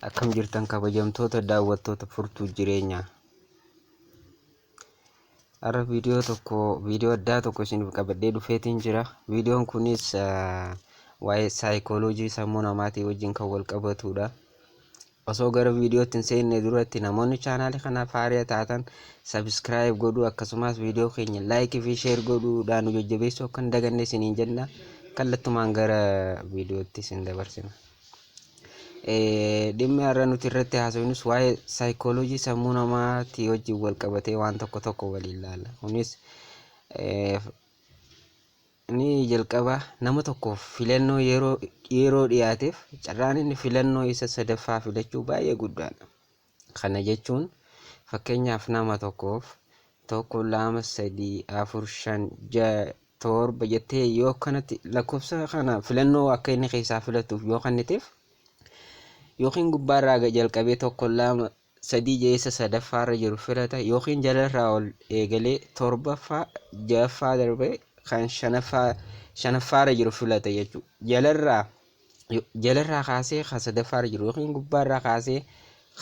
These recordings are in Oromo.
Akkam jirtan kabajamtoota daawwattoota furtuu jireenyaa. Har'a viidiyoo tokko viidiyoo addaa tokko isiniif qabadhee dhufeetiin jira. Viidiyoon kunis waa'ee saayikooloojii sammuu namaatii wajjin kan wal qabatudha. Osoo gara viidiyootti hin seenne duratti namoonni chaanaalii kanaaf haaraa taatan sabiskiraayib godhuu, akkasumas viidiyoo keenya laayikii fi sheer godhuudhaan nu jajjabeessuu akka hin daganne isiniin jenna. Kallattumaan gara viidiyootti isin dabarsina. Dhimmi har'a nuti irratti haasofnus waa'ee saayikooloojii sammuu namaatii wajjin wal qabatee waan tokko tokko waliin ilaalla. Kunis inni jalqaba nama tokkoof filannoo yeroo dhiyaateef carraan inni filannoo isa sadaffaa filachuu baay'ee guddaadha. Kana jechuun fakkeenyaaf nama tokkoof 1, 2, 3, 4, 5, 6, 7 jettee yoo akkanatti lakkoofsa kana filannoo akka inni keessaa filatuuf yoo kenniteef, yookiin gubbaarraa jalqabee 1, 2, 3 jeessa sadaffaarra jiru filata, yookiin jalarraa ol eegalee torbaffaa ja'affaa darbee kan shanaffaarra jiru filata jechuudha. Jalarraa kaasee kan sadaffaarra jiru yookiin gubbaarraa kaasee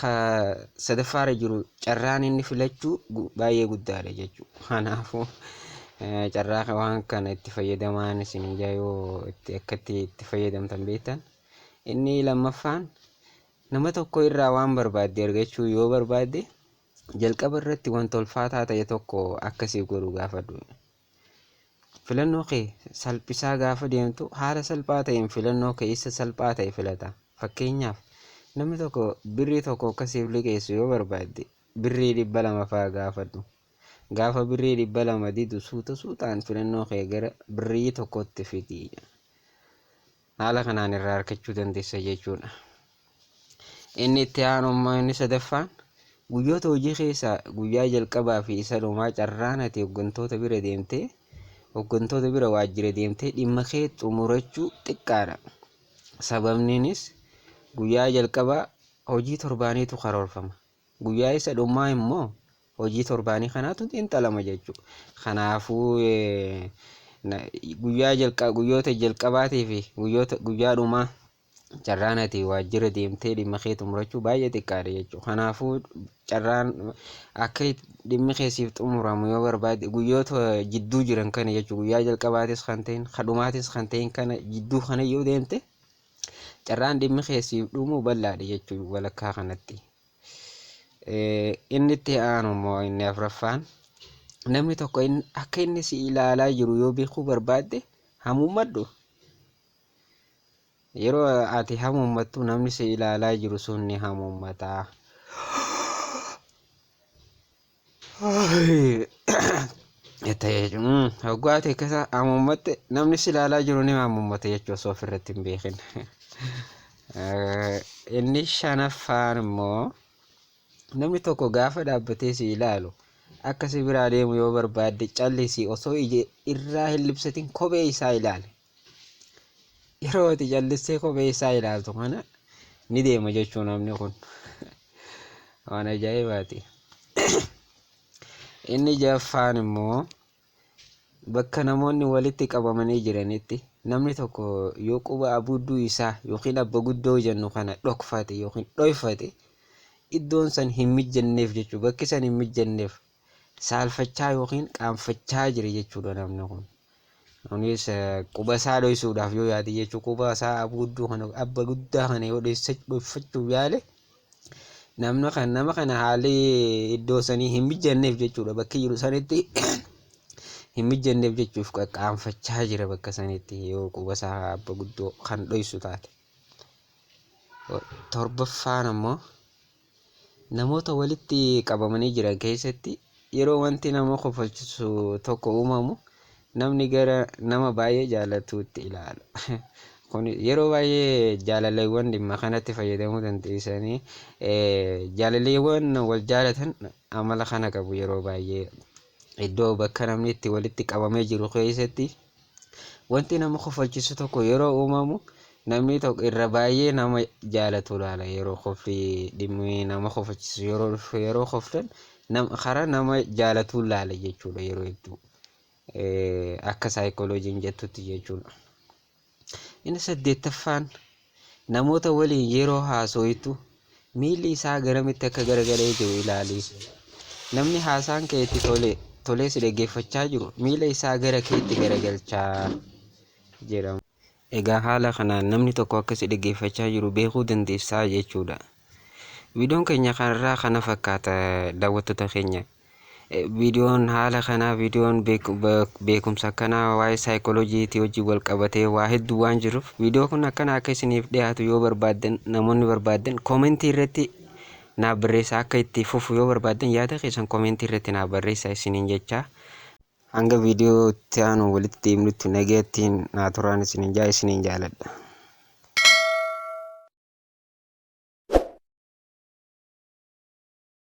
kan sadaffaarra jiru carraan inni filachuu baay'ee guddaadha jechuudha. Kanaafuu carraa waan kana itti fayyadamaan isin yoo akka itti fayyadamtan beektan. Inni lammaffaan, nama tokko irraa waan barbaadde argachuu yoo barbaadde jalqaba irratti wanta ulfaataa ta'e tokko akkasiif godhu gaafadhu. Filannoo kee salphisaa gaafa deemtu haala salphaa ta'een filannoo kee isa salphaa ta'e filata. Fakkeenyaaf namni tokko birrii tokko akkasiif liqeessu yoo barbaadde birrii 200 fa'aa gaafadhu. Gaafa birrii 200 didu suuta suutaan filannoo kee gara birrii tokkotti fidi. Haala kanaan irraa argachuu dandeessa jechuudha. Inni itti aanu immoo inni sadaffaan, guyyoota hojii keessaa guyyaa jalqabaa fi isa dhumaa carraan ati hooggantoota bira deemtee hooggantoota bira waajjira deemtee dhimma kee xumurachuu xiqqaadha. Sababniinis guyyaa jalqabaa hojii torbaaniitu karoorfama. Guyyaa isa dhumaa immoo hojii torbaanii kanaatu xiinxalama jechuudha. Kanaafuu guyyaa jalqaba, guyyoota jalqabaatii fi guyyoota guyyaa dhumaa carraan ati waajjira deemtee dhimma kee xumurachuu baay'ee xiqqaadha jechuudha. Kanaafuu carraan akka dhimmi kee siif xumuramu yoo barbaadde guyyoota jidduu jiran kana jechuudha. Guyyaa jalqabaatis kan ta'in, kan dhumaatis kan ta'in kana jidduu kana yoo deemte carraan dhimmi kee siif dhumu bal'aadha jechuudha walakkaa kanatti. Inni itti aanu immoo inni afuraffaan, namni tokko akka inni si ilaalaa jiru yoo beekuu barbaadde hamuummadhu. Yeroo ati hamuummattu namni si ilaalaa jiru sun ni hamuummata. Hoggaa ati akkasa hamuummatte namni si ilaalaa jiru ni hamuummata jechuudha osoo ofirratti hin beekin. Inni shanaffaan immoo, namni tokko gaafa dhaabbatee si ilaalu akka si biraa deemu yoo barbaadde callisii osoo ija irraa hin libsatin kophee isaa ilaali. Yeroo ati callistee kophee isaa ilaaltu kana ni deema jechuu namni kun. Waan ajaa'ibaati. Inni ja'affaan immoo, bakka namoonni walitti qabamanii jiranitti namni tokko yoo quba abudduu isaa yookiin abba guddoo jennu kana dhokfate yookiin dhoyfate iddoon san hin mijanneef jechuudha. Bakki san hin mijanneef saalfachaa yookiin qaanfachaa jira jechuudha namni kun. Kunis quba isaa dhoysuudhaaf yoo yaade jechuudha. Quba isaa abudduu kana abba guddaa kana yoo dhoyfachuuf yaale namni kan nama kana haalli iddoo sanii hin mijanneef jechuudha. Bakki jiru sanitti hin mijanneef jechuuf qaqqaanfachaa jira bakka sanitti yoo quba isaa abba guddoo kan dhoysu taate. Torbaffaan ammoo, namoota walitti qabamanii jiran keessatti yeroo wanti nama kofalchisu tokko uumamu namni gara nama baay'ee jaalatuutti ilaala. Kun yeroo baay'ee jaalalleewwan dhimma kanatti fayyadamuu dandeessanii, jaalalleewwan wal jaalatan amala kana qabu. Yeroo baay'ee iddoo bakka namni itti walitti qabamee jiru keessatti wanti nama kofalchisu tokko yeroo uumamu namni tokko irra baay'ee nama jaalatu ilaala. Yeroo kofli dhimmi nama kofalchisu yeroo dhufu, yeroo koflan karaa nama jaalatu ilaala jechuudha yeroo hedduu akka saayikolojiin jettutti jechuudha. Inni saddeettaffaan, namoota waliin yeroo haasoytu Miilli isaa garamitti akka garagalee jiru ilaali. Namni haasaan kee itti tole tolee si dhaggeeffachaa jiru miila isaa gara keetti garagalchaa jedhama. Egaa haala kanaan namni tokko akka si dhaggeeffachaa jiru beekuu dandeessaa jechuudha. Viidiyoon keenya kanarraa kana fakkaata, daawwattoota keenya. Viidiyoon haala kanaa, viidiyoon beekumsa akkanaa waa'ee saayikolojiitii wajjin wal qabatee waa hedduu waan jiruuf, viidiyoo kun akkana akka isiniif dhiyaatu yoo barbaaddan, namoonni barbaaddan koomentii irratti naaf barreessaa. Akka itti fufu yoo barbaaddan yaada keessan koomentii irratti naaf barreessaa isiniin jechaa. Hanga viidiyoo itti aanu walitti deemnutti nagaatti naa turaan isiniin jaa, isiniin jaaladha.